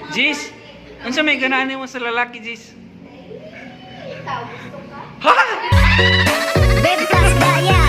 Jis, unsa may ganahan mo sa lalaki, Jis? Ikaw, gusto ka? Ha? Bentas bayar!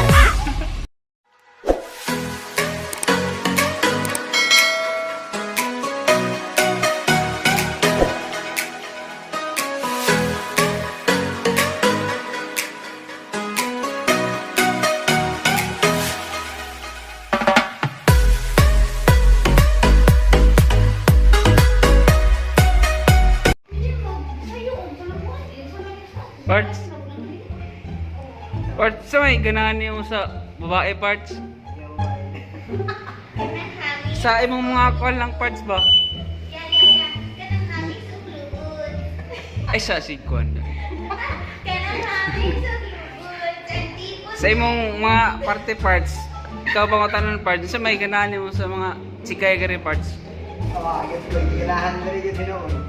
Parts. Parts, sa may ganahan nimo sa babae, parts? Sa imong mga call lang, parts ba? Yeah. Kanang hami sa lubot. Ay, sa si kuan. Kanang hami sa lubot. Ang tipo Sa imong mga parte parts, ikaw ba matanon parts? Sa may ganahan nimo sa mga chikay gari parts?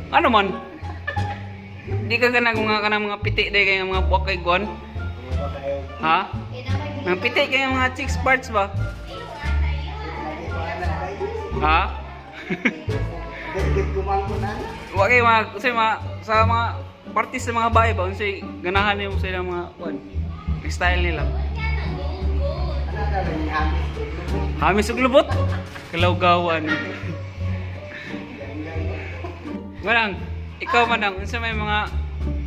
Ano man? Di ka ganang mga kanang mga piti day kay mga buwak kay kuan? Ha? Mga piti kay mga chicks parts ba? Ha? Wa kay mga sa mga party sa mga bae ba unsay ganahan nimo sa ilang mga kuan? Style nila. Hamis ug lubot. Kalawgawan. Manang, ikaw manang unsa may mga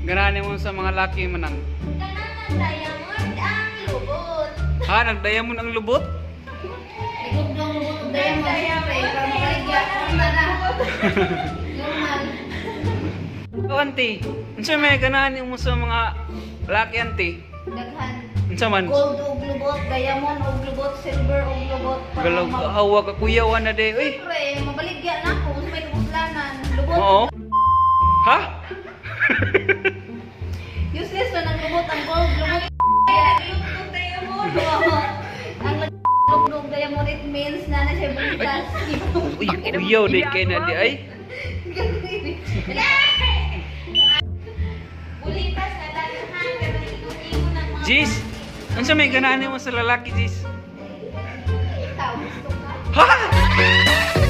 ganahan nimo sa mga laki manang? Kanang diamond ang lubot. Ha, nagdayamon ang lubot? Nagugdong lubot og diamond siyempre para mabaligya ang na. Normal. Ikaw, auntie, unsa may ganahan nimo sa mga laki, auntie? Daghan. Unsa man? Gold og lubot, diamond og lubot, silver og lubot. Para Galaw hawa ka kuyawan na day. Uy. Siyempre, mabaligya na ako. Unsa may kapuslanan. Lubot. Oo. Ha? Useless man ang lubot, ang gold, lubot. Lubot diamond. Ang lubot diamond, it means na na siya bulitas. Uy, kuyaw day kay na di ay. Bulitas na daghan, pero ingon-ingon ang mga Jis, unsa may ganahan nimo sa lalaki, Jis? Ikaw, gusto ka? Ha?